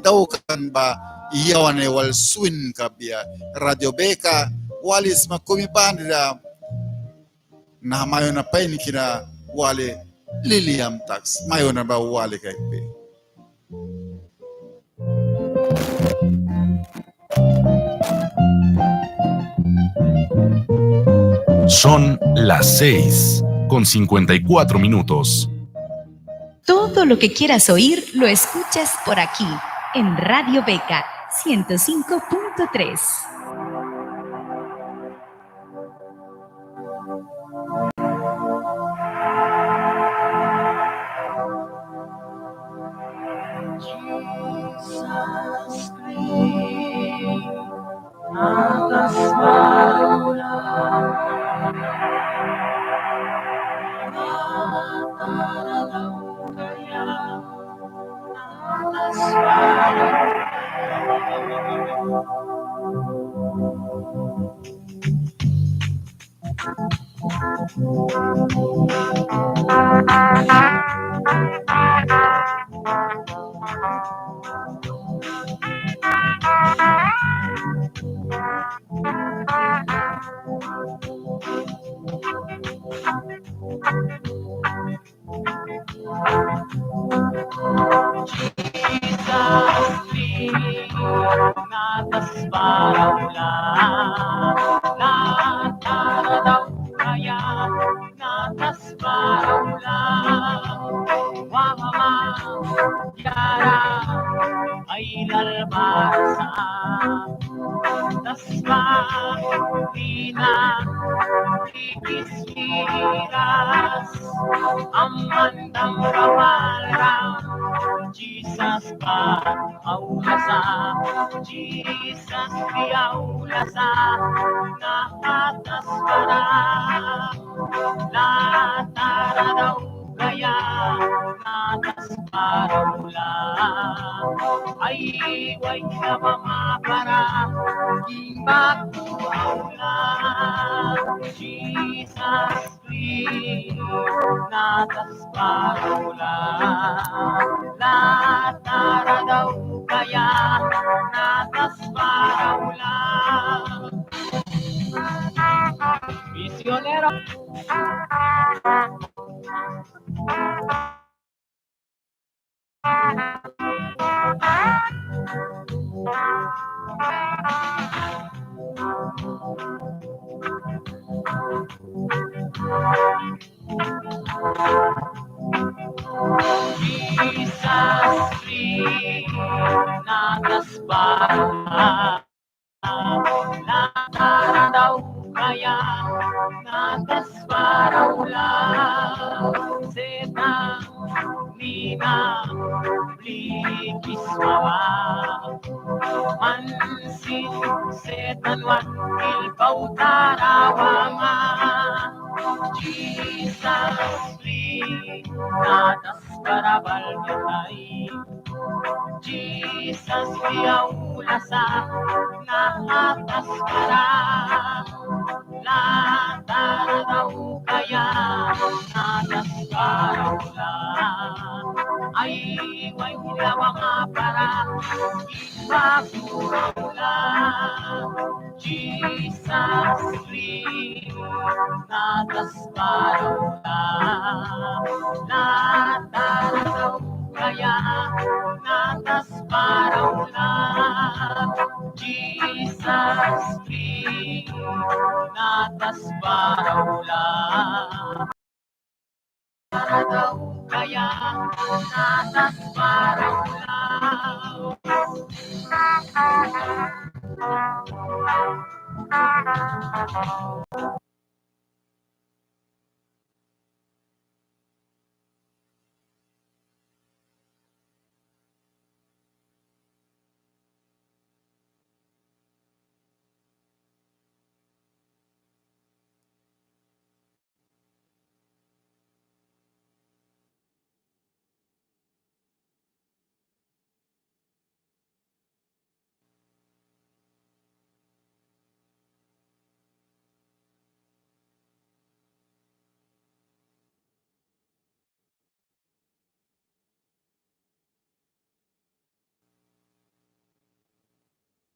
daukan ba yawan nani wal swin kabia. Radio Beka walisma kumi banira naha mayuna painkira wali liliam taks mayuna ba wali kaikpi. Son las seis con cincuenta y cuatro minutos. Todo lo que quieras oír lo escuchas por aquí, en Radio Beca ciento cinco punto tres. Yara ailal bara sa. Tasba nina blikis miras. Amandam ra walram. Jisas ba aula sa. Jisas bri aula sa. Naha tasbara. La tara daukaia na tasbara aula. Ai waia ba mapara. King baku aula. Jisas bri na tasbara aula. La tara daukaia na tasbara aula. Misionero. Jisas bri na tasbara. La tara daukaia na tasbara aula. Setan nina blikisma ba. Man sin Setan wakil kau tara wama. Jisas bri na tasbara bal kitai. Jisas bri aula sa naha tasbara. La tara daukaia na tasbara aula. Ai waia ba mapara. King baku aula. Jisas bri na tasbara aula. La tara daukaia na tasbara aula. Jisas bri na tasbara aula. Tara daukaia na tasbara aula.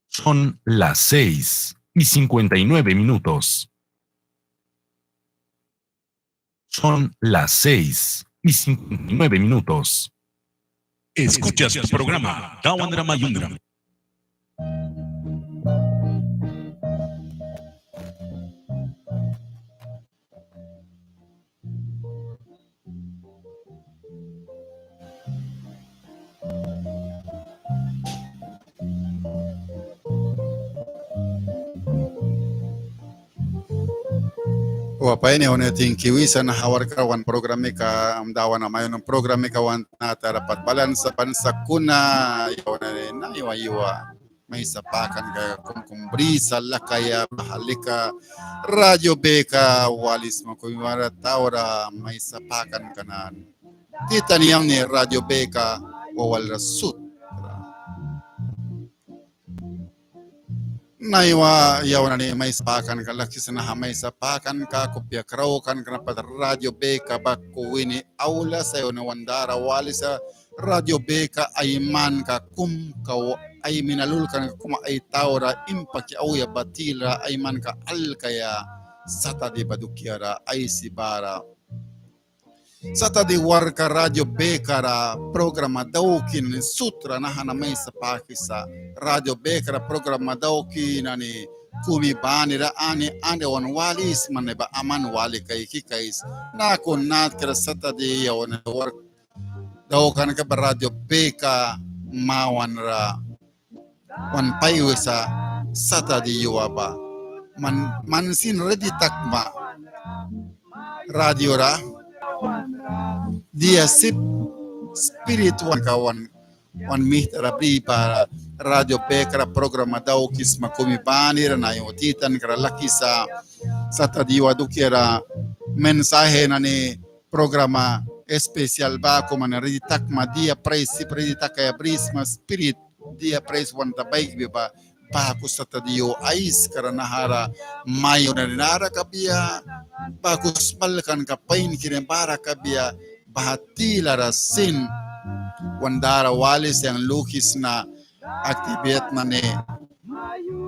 Son las seis y cincuenta y nueve minutos. Son las seis y cincuenta y nueve minutos. Escuchas tu programa Dawan ra Mayunram. Wa pain, yawan nani tingki wisa naha warkka wan programika, Dawan ra Mayunram programika wan tnata ra pat balan sa, ban sakuna, yawan nani naiwa yua maisa pakanka kum kum brisa lakaia baha lika Radio Beka walisma kumi bara taura maisa pakanka nani. Titan yamni Radio Beka wawalra sut. Naiwa yawan nani maisa pakanka lakisna, naha maisa pakanka kupia kraukanka na pat Radio Beka baku wini aula sa, yawan nani wan dara walisa. Radio Beka aimanka kum kau ai mina lulkanka kum ai taura impaki auya ba tilara aimanka alkaia Satadi ba dukiara aisi bara. Satadi warkka Radio Beka ra programa dauki nani sut ra naha na maisa pakisa. Radio Beka ra programa dauki nani kumi banira ani anira wan walisma nani ba aman wali kaiki kais. Naku natkara Satadi yawan nani wark daukan kabia Radio BK mawanra wan paiwisa satadi yua ba. Man, man sin ridi takma radio ra dia sip spirit wan ka wan, wan mihtara bri ba Radio BK ra programa daukisma kumi banira naiwa titan kara lakisa satadi yua dukiara mensaje nani programa especial baku man ridi takma dia prais sip ridi takaia brisma spirit dia prais wan ta baikbia ba baku satadi yua aiskara nahara mayunra nani nara kabia baku smalkanka painkira bara kabia baha tilara sin wan dara walisa yang lukisna actividad nani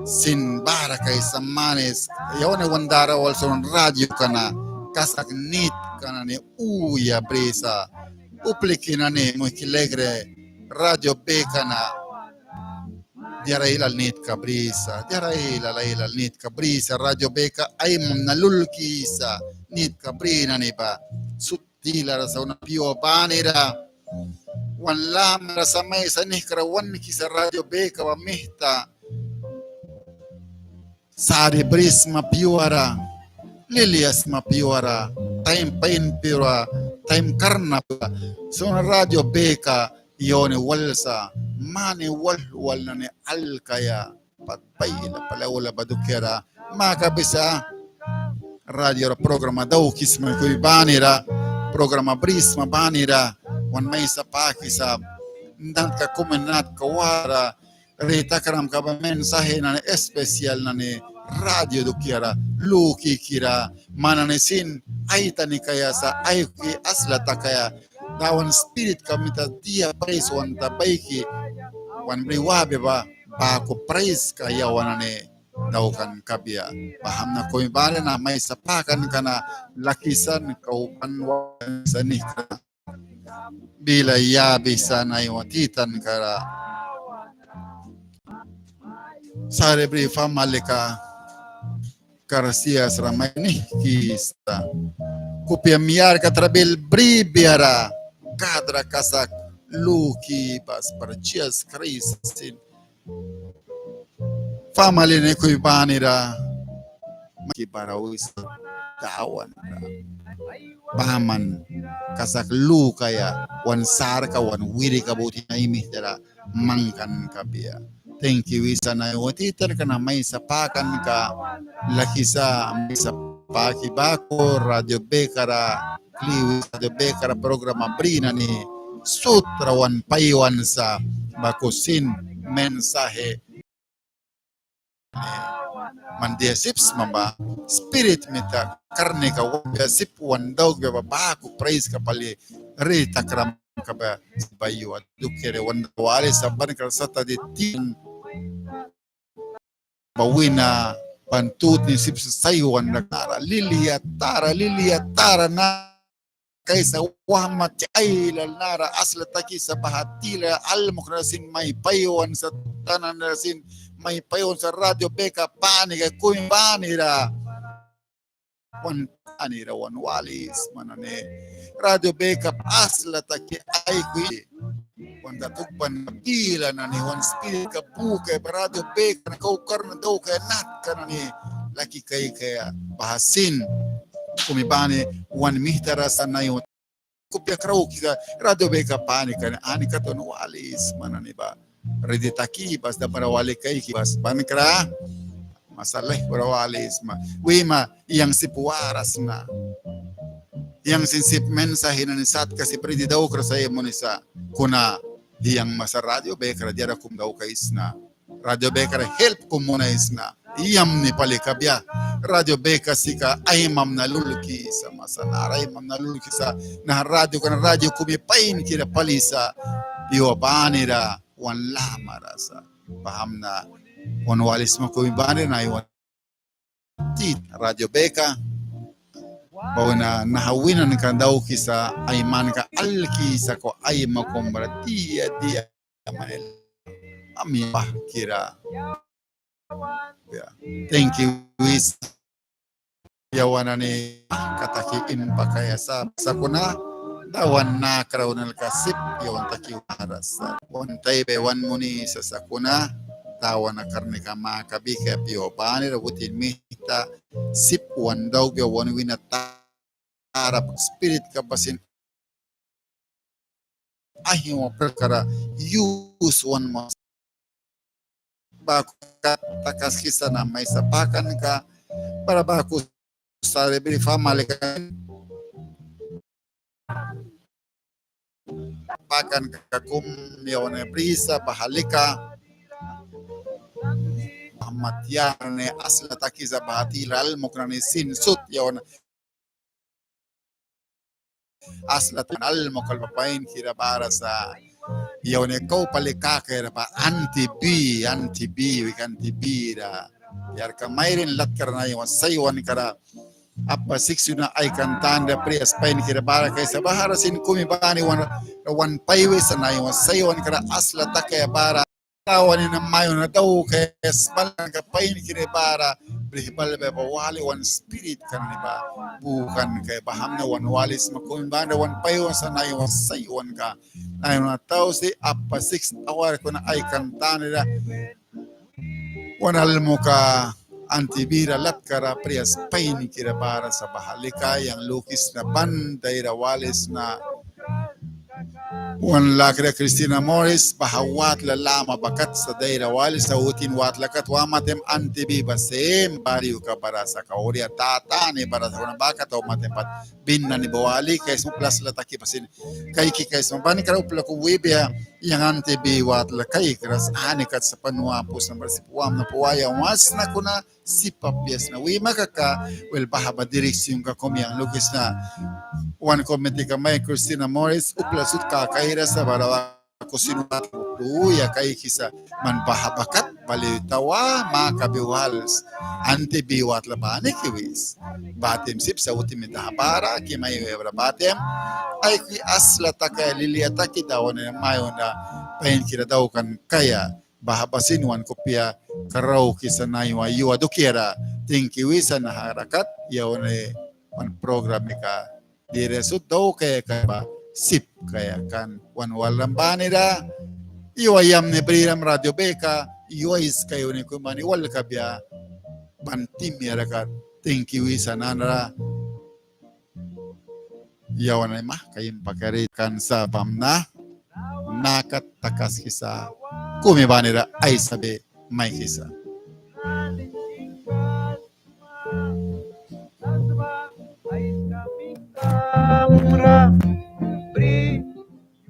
sin bara kaisa manis. Yawan wan dara wal sa wan radioka na kasak nitka nani uya brisa upliki nani muihki alegre Radio BK na diara ailal nitka brisa, diara ailal ailal nitka brisa. Radio BK aimamna lulkisa nitka bri nani ba sut tilara sa una pyua banira wan lamara sa maisa nihkara wan kisa Radio BK ba mihta sari brisma pyuara, lilia sma pyuara, taim pain pyuara, taim karna pyuara. Sa una Radio BK yawan wal sa mani wal wal nani alkaia pat baila pali aula ba dukiara makabisa radio ra programa daukisma kumi banira, programa brisma banira wan maisa pakisa natka kumi natka wara ri takramka ba mensaje nani especial nani radio dukiara lukikira man nani sin aitani kaia sa aikuki asla takaia Dawan spiritka mita dia prais wan ta baiki wan bri wabia ba baku praiska yawan nani daukan kabia. Bahamna kumi bani na maisa pakanka na lakisan kau ban wan sa nihkra bila yabisa naiwa titankara. Sari bri famalika Garcias ra mai nihkisa. Kupia miarka trabil bribiara kadra kasak luki bas bara Jisas Kraist sin. Famali ni kumi banira maki bara wisa Dawan ra baman kasak lukaia wan sarka wan wirika buti na ai mihtara mangkan kabia. Tingki wisa naiwa titanka na maisa pakanka lakisa maisa paki baku Radio Bekara kli wisa Radio Bekara programa bri nani sutra wan paiwan sa baku sin mensaje. Man dia sip sma ba spirit mita karnika wan bia sip wan daukbia ba baku praiska pali ri takram ka ba sip ba yua dukiara wan walisa ban kra sata di tin ba wina ban tutni sip sa saiwan ra nara lilia tara lilia tara na kaisa wahma ti ailal nara asla takisa baha tila almuk nara sin mai paiwan sa tanan nara sin mai paiwan sa Radio Beka panika kumi banira. Wan anira wan walisma nani Radio Beka asla taki aikuki wan ta tukban bila nani wan spiritka buka ba Radio Beka na kau karna daukaia natka nani laki kaikaia baha sin kumi bani wan mihtara sa naiwa kupia kraukisa Radio Beka panika nani ani kat wan walisma nani ba ridi taki bas dapara wali kaiki bas ban kra masa laih bara walisma wima yang sip warasna. Yang sin sip mensaje nani satka sip ridi daukras ai munisa kuna yang masa Radio Bekara diara kum daukaisna. Radio Bekara help kum munaisna. Yamni pali kabia. Radio Beka sika aimamna lulkisa masa nara aimamna lulkisa. Naha radioka na radio kumi painkira pali sa. Pyua banira wan lamara sa. Bahamna wan walisma kumi banira naiwa tit Radio Beka ba wina naha winanka daukisa aimanka alkisa kau aima kum bara dia dia mani ami bahkira. Tingki wis yawan nani kataki impakaia sa sakuna Tawan nakra unalka sip yawan taki waras sa. Wan taibi wan munisa sakuna Tawan karnika makabika piua banira witin mihta sip wan daukbia wan wina tara spiritka ba sin aihwa pelkara yus wan mas baku takaskisa na maisa pakanka bara baku sari bri famalika pakanka kum yawan brisa baha lika. Ahmad Yarni asla takisa baha tila almuk nani sin sut yawan asla tan almuk alba painkira bara sa. Yawan kau pali kakaira ba anti bi, anti bi, wik anti bira. Yarka mairin latkara naiwa saiwankara apa siks yuna aikan tanra prias painkira bara kaisa bahara sin kumi bani wan wan paiwisa naiwa saiwankara asla takaia bara. Tawan nina mayuna daukaia smalkanka painkira bara brih balbia ba wali wan spiritka nani ba bukan kaia bahamna wan walisma kumi banira wan paiwisa naiwa saiwanka. Naiwa tausi apa siks awar kuna aikan tanira wan almuka anti bira latkara prias painkira bara sa baha lika yang lukisna ban daira walisna. Wan lakra Cristina Morris baha watla lama ba kat sa daira walisna witin watla kat wama taim anti bi ba sim bariuka bara sa kauria tatani bara sa kuna ba kat wama taim pat bin nani ba wali kaisma plasla taki ba sin kaiki kaisma bankara upla kum wibia yang anti bi watla kaikras ani kat sa panua pusna bara sip wamna puaia wasna kuna sip apia sna wima kaka. Wel baha ba direksionka kum yang lukisna wan komitika mai Cristina Morris upla sut kakaira sa bara baku sin watla uya kaikisa man baha ba kat bali tawa makabi wals anti bi watla ba niki wis. Ba taim sip sa witin mita bara ki mai webra ba taim aiki asla takaia lilia taki Dawan nina mayuna painkira daukan kaia. Baha ba sin wan kupia karaukisa naiwa yua dukiara tingki wisa nahara kat yawan wan programika diara sut daukaia kan ba sip kaia kan wan walram banira. Yua yamni briram radio beka yua iskaia wan kum bani wal kabia ban timiara kat tingki wisa nanara. Yawan nani mahka impakari kan sa bamna nakat takaskisa kumi banira aisabi maikisa.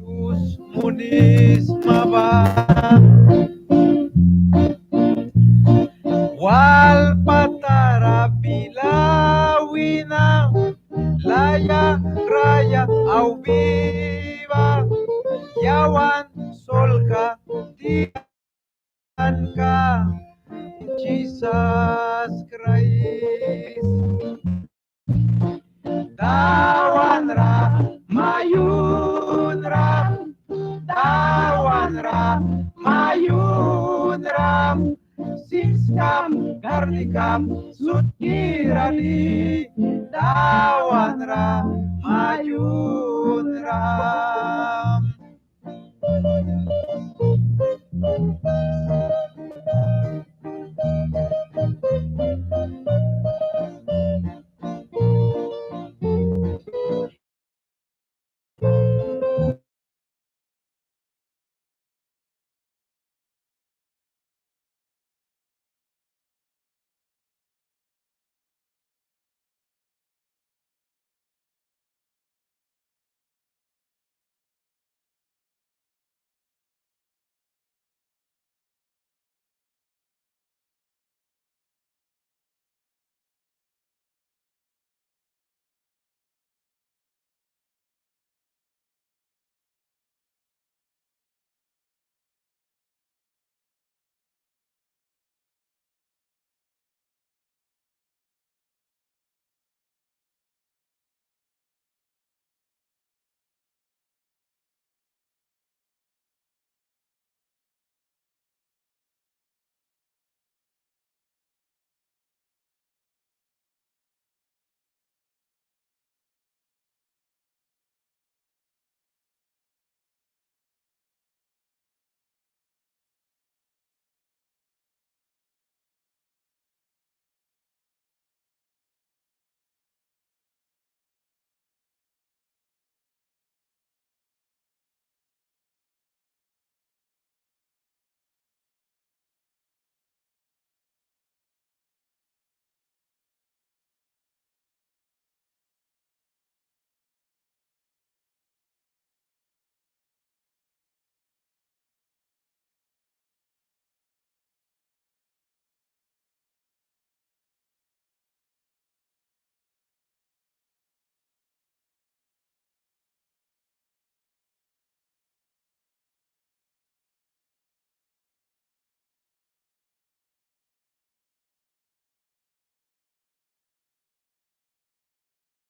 Yus munisma ba. Walpa tara bila wina laya raya aubi ba yawan solka tianka Jisas Kraist. Dawan ra mayunram, Dawan ra mayunram, sinskam karnikam sutkira di, Dawan ra mayunram.